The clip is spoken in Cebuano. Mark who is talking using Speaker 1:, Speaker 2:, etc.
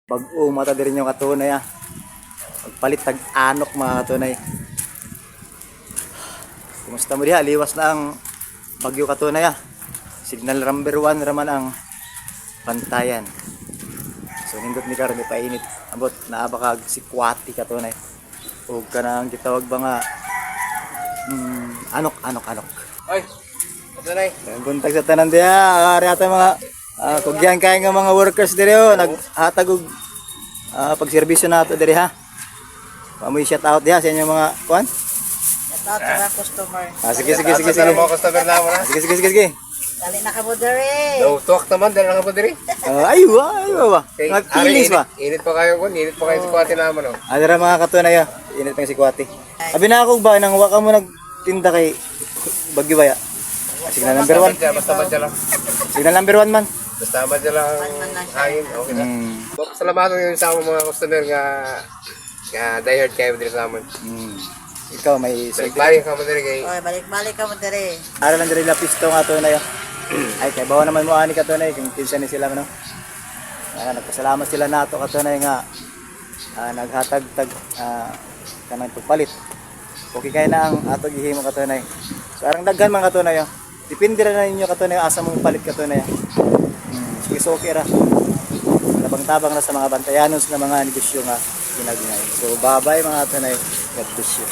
Speaker 1: Bag-o mata diri nyo, katunay, ah. Pagpalit tag anok, mga katunay. Kumusta mo diha? Liwas na ang bagyo, katunay, ah. Signal number 1 raman ang pantayan. So nindot ni karon, painit. Ambot naa ba kag sikwati, katunay? O kanang gitawag ba nga anok anok anok.
Speaker 2: Oy, katunay.
Speaker 1: Ang buntag sa tanan diha, ari ata mga kugyan kay nga mga workers diri oh, naghatag og pagserbisyo nato diri ha. Pamoy shout out diha sa inyong mga kuan.
Speaker 3: Shout out sa mga customer.
Speaker 1: Ah, sige sige sige
Speaker 2: Sa
Speaker 1: sige.
Speaker 2: mga customer na mo na.
Speaker 1: Sige sige sige sige.
Speaker 3: Dali na ka mo dere.
Speaker 2: No talk naman, dahil na ka po diri.
Speaker 1: Ah, ay wa, ay wa ba.
Speaker 2: Kay,
Speaker 1: Mga feelings ba?
Speaker 2: Init pa kayo kun, init pa kayo sa kwate naman oh.
Speaker 1: Ano ra, mga katunay, ah. Init ang sikwati. Abi na ako ba nang wa ka mo nagtinda kay bagyo ba ya? Ah, signal number 1.
Speaker 2: Basta madya lang.
Speaker 1: Signal number 1 man.
Speaker 2: Basta madya lang ang hangin, okay na. Salamat yun sa among mga customer nga nga diehard kayo diri sa amon.
Speaker 1: Ikaw may
Speaker 2: Balik-balik ka mo diri kay
Speaker 3: Oy, balik-balik ka mo dere.
Speaker 1: Ara lang diri lapisto nga tunay, oh. Ay kay bawa naman mo ani, katunay, kung kinsa ni sila no. Ah, nagpasalamat sila nato, katunay, nga naghatag tag kanang pagpalit. Okay kay na ang ato gihimo, katunay. So arang daghan mga katunay, oh. Depende ra na ninyo, katunay, asa mong palit, katunay. Sige, so okay ra. Tabang-tabang na sa mga bantayanon sa mga negosyo nga ginagmay. So bye-bye, mga katunay. God bless you.